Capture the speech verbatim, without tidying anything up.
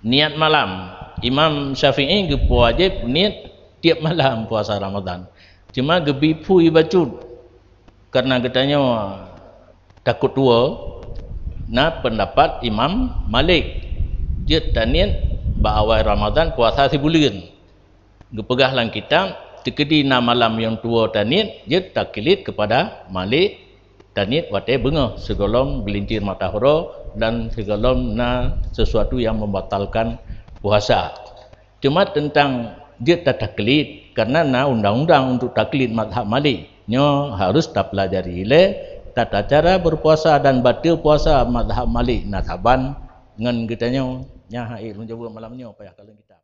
Niat malam. Imam Syafi'i geupeuwajéb niet tiep malam puasa Ramadan. Cuma geubi phui bacut. Karena geutanyoe takot tuwoe, na peundapat Imam Malik, jeuet taniet bak awai Ramadan puasa sibuleuen. Geupeugah lam kitab, teukeudi na malam nyang tuwoe taniet, jeuet taklied keupada Malik, taniet watée beungoh sigohlom geulincir mata uroe dan sigohlom na sesuatu nyang membatalkan puasa. Cuma teuntang jeuet tataklid, karena na undang-undang untuk taklid mazhab Malik. Nyoe harus tapeulajari ilée tata cara berpuasa dan bateue puasa mazhab Malik na saban ngon geutanyoe. Nyan hai lôn jaweueb malam nyoe payah kalon kitab.